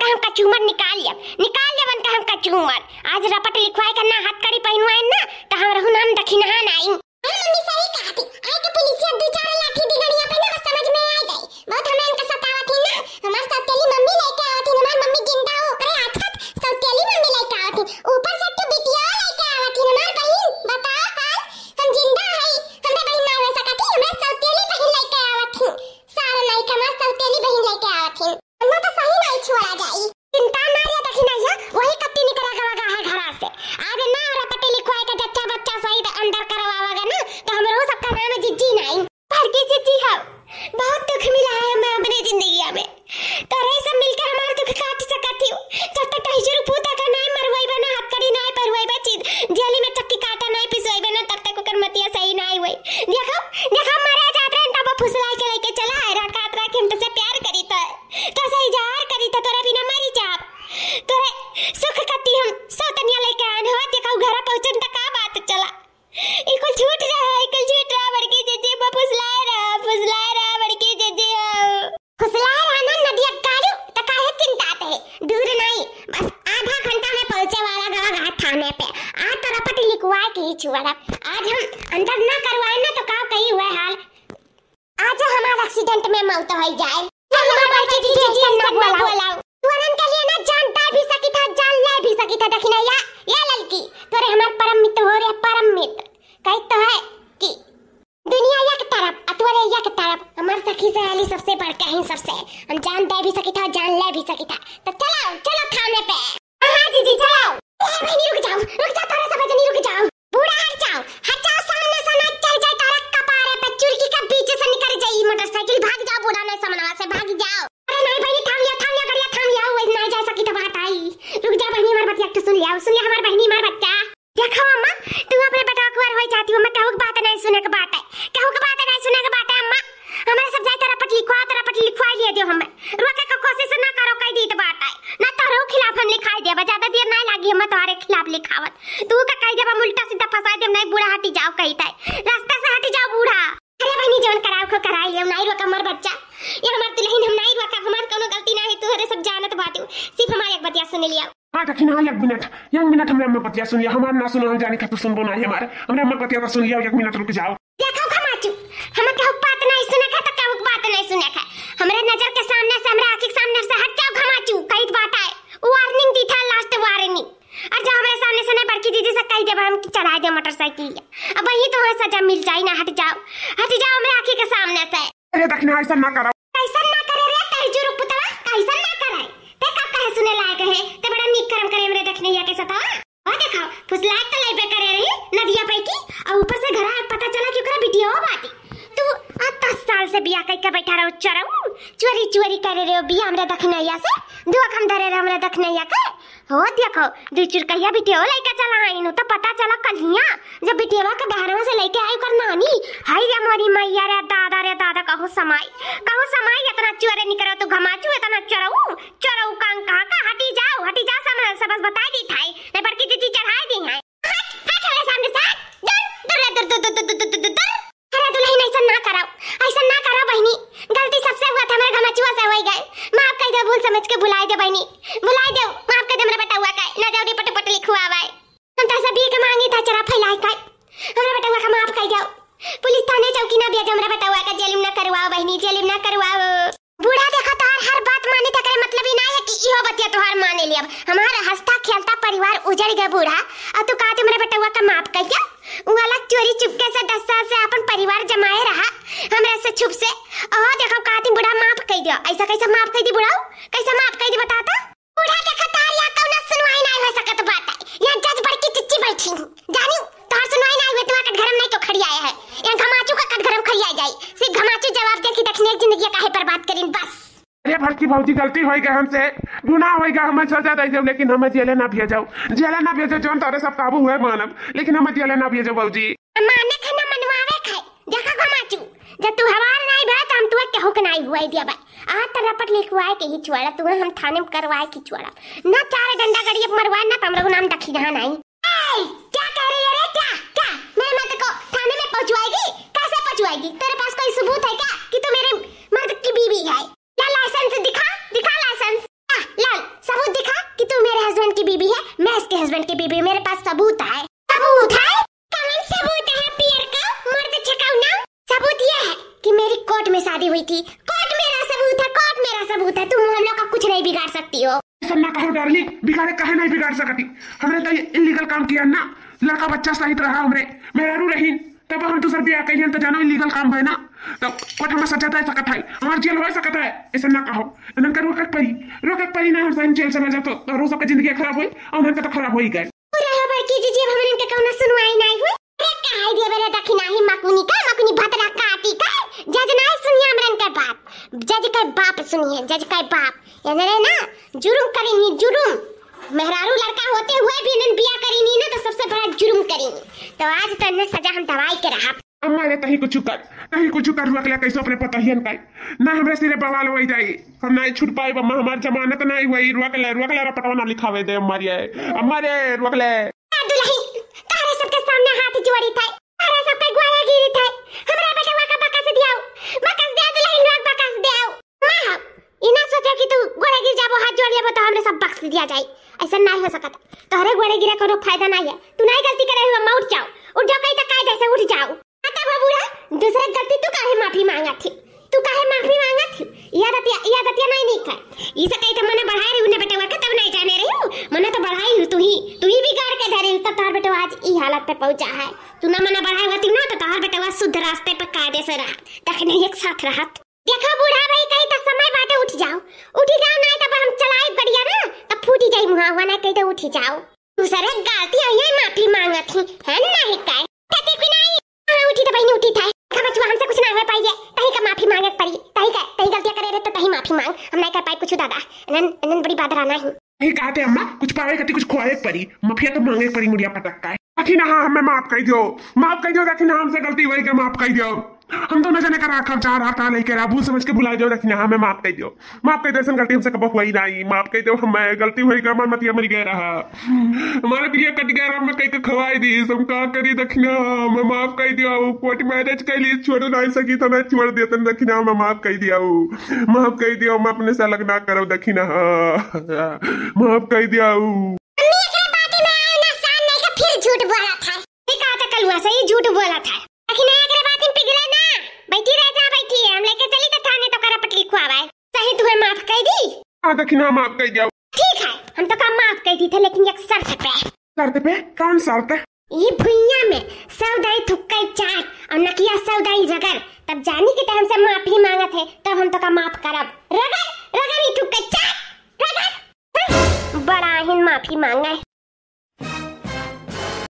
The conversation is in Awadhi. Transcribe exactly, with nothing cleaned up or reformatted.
हम कचूमर निकाल लेब, निकाल लेब उनका हम कचूमर। आज रपट लिखवाए का ना हथकड़ी पहिनवाए ना, त हमरहू नाम दखिनहा नाई। हाँ मम्मी, सही कहत ही। आए के पुलिसिया दू चार लाठी दी गड़िया पे ना, बस समझ में आ जाई। बहुत हमरा इनका सतावत ही ना। हमार सौतेली मम्मी लेके आवत ही, हमार मम्मी जिंदा हो, ओकरे आछत सौतेली मम्मी लेके आवत ही। ऊपर से तू बिटिया लेके आवत ही, हमार बहिन, बताओ हाल। हम जिंदा हई, हमरे बहिन ना हो सकत ही, हमरा सौतेली बहिन लेके आवत ही। सारा नाई के हमार सौतेली बहिन लेके आवत ही। ना तो सही नाई छोड़ा जाई। चिंता ना रे दखिनैया, वही कत्ती निकरा गवा गा है घरा से। आज ना रपटी लिखवाए के जच्चा बच्चा सही त अंदर करवावा गा ना, तो हमरो सबका नाम जिज्जी नाई। बड़की जिज्जी हो, बहुत दुख मिला है हमें अपने जिंदगिया में। तोरे सब मिलके हमार दुख काट सकत ही। जब तक कहीं शुरू पूता का नाई मरवाई बा ना, हथकड़ी नाई परवाई बा, चीज जेली में चक्की काटा नाई पिसवाई बा ना, तब तक ओकर मतिया सही नाई होई। देखो, देखो, मरे जात रहे, तब फुसला के लेके चला है, रात रात के हम तोसे प्यार करी त। तोसे इजहार करी त तोरे बिना मरी जाब। तोरे सुख कत्ती हम सौतनिया लेके आन हो, देखो घर पहुँचन त का बात चला। ई कुल झूठ रहा, ई कुल झूठ रहा, बड़की जिज्जी, मैं फुसलाए रहा, फुसलाए रहा, बड़की जिज्जी हो। फुसलाए रहा ना नदिया गाड़ू, त काहे चिंतात है? दूर नहीं, बस आधा घंटा में पहुँचे वाला गवा घाट थाने पे। आ तोरा पट लिखवाए के ही छुआड़ा। आज हम अंदर ना करवाए ना तो का कही हुआ हाल। आज हमार accident में मौत होइ जाए। हमार बड़की जिज्जी, ऐसा ना बोलाओ। तुअरन के लिए ना जान दे भी सकी था, जान ले भी सकी था। दखिनैया, या ललकी, तोरे हमार परम मित्र हो रे, परम मित्र। कही तो है कि दुनिया एक तरफ, आ तोरे एक तरफ। हमार सखी सहेली सबसे बढ़ के ही सबसे। हम जान दे भी सकी था, जान ले भी सकी था। तो चलो, चलो थाने पे। हाँ, हाँ, जीजी, चलो। ए, बहिनी, रुक जाओ, रुक जाओ, थोड़ा सा बजनी, रुक जाओ। बूढ़ा, हट जाओ, हट जाओ, सामने से ना चढ़ जाए तारा कपारे पे, चुरकी के बीच से निकल जाई मोटरसाइकिल। भाग जाओ, बूढ़ा, नहीं समनवा से, भाग जाओ। अरे नहीं बहिनी, थाम लिया, थाम लिया, गड़िया थाम लिया, वही नहीं जा सकी तो बात आई। रुक जा बहिनी, हमार बतिया तो सुन लिया, सुन लिया हमार बहिनी, हमार बच्चा। देखो अम्मा, तू अपने बेटा को होई जाती हो, मैं कहूँ के बात नहीं सुने के बात है, कहूँ के बात नहीं सुने के बात है अम्मा। हमारे सब जाए तरपट लिखवा, तरपट लिखवा लिए दियो हमें। रोके के कोशिश ना करो, कह दी तो बात है, ना तोहरे खिलाफ हम लिखाई देबा, ज्यादा देर नहीं लागी हमें तोहरे खिलाफ लिखावत। तू का कह देबा, हम उल्टा सीधा फंसा देब, नहीं बूढ़ा हटी जाओ कही ताई, रास्ता से हटी जाओ बूढ़ा। अरे बहिनी, जौन कराव खो कराई लियो, नहीं रोका हमार बच्चा, ये हमार दुल्हन, हम नहीं रोका, हमार कोनो गलती नहीं, तू हरे सब जानत बाटू, सिर्फ हमार एक बतिया सुन लिया। हाँ, दखिनहा, एक मिनट, एक मिनट, हमरे अम्मा बतिया सुन लिया, हमार ना सुनो, हम जाने का तू सुनबो नहीं हमार, हमरे अम्मा बतिया तो सुन लिया, एक मिनट रुक जाओ। देखो घमाचू, हम केहू बात नहीं सुने का, तो केहू बात नहीं सुने का। हमरे नजर के सामने से, हमरे आँखी के सामने से हट जाओ घमाचू, कही बात आए, warning दी था, last warning। और जो हमरे सामने से नहीं बड़की दीदी से कही देबा हम कि चढ़ाई दे मोटरसाइकिल। अब वही तो वहाँ सजा मिल जाई ना, हट जाओ, हट जाओ हमरे आँखी के सामने से। अरे दखिनहा, ऐसा ना करो। कैसन ना करे रे, तेरे जुरुक पुतवा, कैसन ना करे? ते का कहे सुने लायक है? ते बड़ा नीक कर्म करे हमरे दखिनैया के सतावा। और देखो, फुसलाए त लइबे करे रही नदिया पे की, और ऊपर से घरा पता चला कि ओकरा बिटिया बाटे। तू आ दस साल से बिया कइके बैठा रहो चोरऊ, चोरी चोरी करे रहो बिया हमरे दखिनैया से, दुआ हम धरे रहे हमरे दखिनैया के। हो देखो, दुई चुरकैया बिटिया लइके चला आइन, तो पता चला कलिया, जब बिटिया के बहरवा से लइके आई ओकर नानी, हाय रे मोरी मैया रे दादा रे दादा, कहूँ समाई, कहूँ समाई, इतना चोरे निकरो तू घमाचू, इतना चोरऊ, चोरऊ कांग कहाँ का, हटी जाओ, हटी जाओ, समझ से बस बताई दी थाई, नहीं बड़की दीदी चढ़ाई दी है। हट, हट हमरे सामने से, हट, दूर, दूर, दूर। अरे दुल्हन, ऐसा ना करो, ऐसा ना करो बहिनी, गलती सबसे हुआ था, हमरे घमाचुआ से होई गए, माफ कर दो, भूल समझ के भुलाई दे बहिनी, भुलाई दो, माफ कर दे हमरे बेटउआ का, ना जाओ रे पट पट लिखवावे। हम तो ऐसा भीख मांगी था चरा फैलाए का, हमरे बेटउआ का माफ कर दो, पुलिस थाने चौकी ना भेजो, हमरे बेटउआ का जेल में ना करवाओ बहिनी, जेल में ना करवाओ। बूढ़ा देखा तोहार हर बात मानी त एकरे मतलब ई ना है कि इहो बतिया तोहार माने लियब। हमार हंसता खेलता परिवार उजड़ गया बूढ़ा, और तू कहत हमरे बेटउआ का माफ कर दिया। उ अलग चोरी चुपके से दस साल से अपन परिवार जमाए रहा, हमरा से छुप से। ओहो देखो कहती बूढ़ा माफ कर दिया। ऐसा कैसे माफ कर दी बूढ़ा? कैसे माफ कर दी बता तो? बूढ़ा देखा तोहार यहाँ कौनो सुनवाई नहीं हो सकत बात है। यहाँ जज बड़की चिच्ची बैठी हूँ। जानी, तोहार सुनवाई ना हुए, तोहार कटघरम नहीं तो खड़ी आया है। यहाँ घमाचू का कटघरम खड़ी आ जाई। सिर्फ घमाचू जवाब दे कि दखिनैया जिंदगी काहे बर्बाद करीन, बस। अरे बड़की भौजी, गलती होई गए हमसे, गुनाह होई गए, हमें सजा दे दो, लेकिन हमें जेले ना भेजो, जेले ना भेजो, जौन तोरे सब काबू हुए मानब, लेकिन हमें जेले ना भेजो भौजी। माने के ना मनवावे के, देखा घमाचू, जब तू हमार नहीं भा, तो हम तुहे केहू के नहीं हुए दिया भाई। आज तो रपट लिखवाए के ही छुआड़ा, तुहे हम थाने में करवाए के छुआड़ा। ना चार डंडा गड़िया मरवाए, ना तो हमरो नाम दखिनहा नहीं। ए, क्या कह रही है रे? क्या? क्या? मेरे मर्द को थाने में पहुंचवाएगी? कैसे पहुंचवाएगी? तेरे पास कोई सबूत है क्या कि तू मेरे मर्द की बीवी है? ला लाइसेंस दिखा, दिखा लाइसेंस। ला, ला, बीबी है, मैं इसके husband की बीबी, मेरे पास सबूत है। सबूत है? कौन सबूत है पियर का? मर्द छकाऊ ना। सबूत यह है कि मेरी कोर्ट में शादी हुई थी। कोर्ट मेरा सबूत है, कोर्ट मेरा सबूत है। तुम हम लोग का कुछ नहीं बिगाड़ सकती हो। ऐसा ना कहो darling, बिगाड़े काहे नहीं बिगाड़ सकती? हमरे तो ये illegal काम किया ना, लड़का बच्चा सहित रहा, हमरे मेहरारू रहीन, तब हम दूसर बियाह कइहन तो जानो illegal काम है ना, तो कोर्ट हमें सजा दे सकत है, हमार जेल हो सकत है। ऐसा ना कहो, इनन का रोकक परी, रोकक परी ना, हम सही जेल चला जातो तो रो सबके जिंदगी खराब होई और उनका तो खराब हो ही गए। पूरा हबर की जी, जी, अब हमन के कौनो सुनवाई नहीं हुई। अरे काहे दिया बेरे दखिना ही मकुनी का, मकुनी भतरा काटी का, जज नहीं सुनिया हमरन के बात, जज के बाप सुनिए, जज के बाप। ये ना जुर्म करीनी, जुर्म। मेहरारू लड़का होते हुए भी इन्हन बिया करीनी ना, तो सबसे बड़ा जुर्म करीनी। तो आज तो इन्हें सजा हम दवाई के रहा। अम्मा रे, तही कुछ कर, तही कुछ कर, रोक ले कैसो अपने पतोहियन का। ना हमरे सिरे बवाल होई जाई, हम ना छूट पाई, अम्मा हमार जमानत ना हुई, रोक ले, रोक ले, रपटवा ना लिखावे दे अम्मा रे, अम्मा रे, रोक ले। ए दुलही, तोहरे सबके सामने हाथ जोड़ी थे, तोहरे सबके गोड़े गिरी थे, हमरा बेटवा का बकस दियाओ, बकस दे दुलही लोग, बकस दियाओ। माँ, ई ना सोचे कि तू गोड़े गिर जाबो, हाथ जोड़ लेबो तो हमरे सब बकस दिया जाई, ऐसा नहीं हो सकत। तोहरे गोड़े गिरे कोनो फायदा नहीं है, तू नहीं गलती करे हुआ, अम्मा उठ जाओ, उठ जाओ, कहीं तक कायदे से उठ जाओ। हाँ, तब हो बूढ़ा, दूसरे गलती तू काहे माफी मांगत थी? तू काहे माफी मांगत थी? ई आदतिया, ई आदतिया नहीं नीक है। ई से कही तो मने बढ़ाए रही उन्हें बेटवा के, तब नहीं जाने रही हूँ। मने तो बढ़ाई हूँ, तू ही, तू ही बिगाड़ के धरे हूँ, तब तोहर बेटवा आज ई हालत पे पहुँचा है। तू ना मने बढ़ाए होती ना, तो तोहर बेटवा शुद्ध रास्ते पे कायदे से रहा, तखने एक साथ रहत। देखा बूढ़ा भाई, कही तो समय बाटे उठ जाओ, उठी जाओ, नहीं तब हम चलाई गड़िया ना, तब फूटी जाई मुहावा, ना कही तो उठी जाओ। दूसरे गलती आई है, माफी मांगत ही, है ना, नहीं काय? कहती कि नहीं, हाँ, उठी तो बहनी उठी था। देखा बचवा, हमसे कुछ ना हो पाई है, तही का माफी मांगे के पड़ी, तही का, तही गलतियाँ करे रहे तो तही माफी मांग, हम नहीं कर पाए कुछ दादा, इन्हन, इन्हन बड़ी बात रहना ही। यही कहते अम्मा, कुछ पावे खातिर कुछ खोए के पड़ी, माफिया तो मांगे के पड़ी, मुड़िया पटक का है। दखिना, हाँ, हमें माफ कर दियो, माफ कर दियो, दखिना, हमसे गलती हुई के माफ कर दियो। हम दोनों जने का राखब चाह रहा था लेके रहा, भूल समझ के भुला जाओ, दखिना, हमें माफ कर दियो। माफ कर दे, ऐसन गलती हमसे कबो हुई नहीं। माफ कर दे, हमें गलती हुई, हमार मतिया मर गया रहा, हमारे पिया कट गया रहा, मैं कहीं के खवाई दी, हम का करी दखिना, हमें माफ कर दिया। कोर्ट मैरिज कर ली, छोड़ नहीं सकी था, मैं छोड़ देतन दखिना, हमें माफ कर दिया, माफ कर दिया, मैं अपने से अलग ना करो दखिना, माफ कर दिया। मम्मी, एकरे बात में आए ना, शान नहीं के फिर झूठ बोला था। ये कहा था कलुआ से, ये झूठ बोला था। दखिना एकरे बात में पिघले ना, बैठी रह जा, बैठी है, हम लेके चली तो थाने तो करा पटली खुआवाए। सही तुम्हें माफ कर दी? हाँ दखिना, माफ कर दिया। ठीक है, हम तो का माफ कर दी थे, लेकिन एक शर्त पे। शर्त पे? कौन शर्त? ये भुइया में सौ दाई थुक्का चाट और नकिया सौ दाई रगड़, तब जानी कि ते हमसे माफी मांगत है, तब हम तो का माफ करब। रगड़, रगड़ ये थुक्का चाट, रगड़। बड़ा ही माफी मांगा है।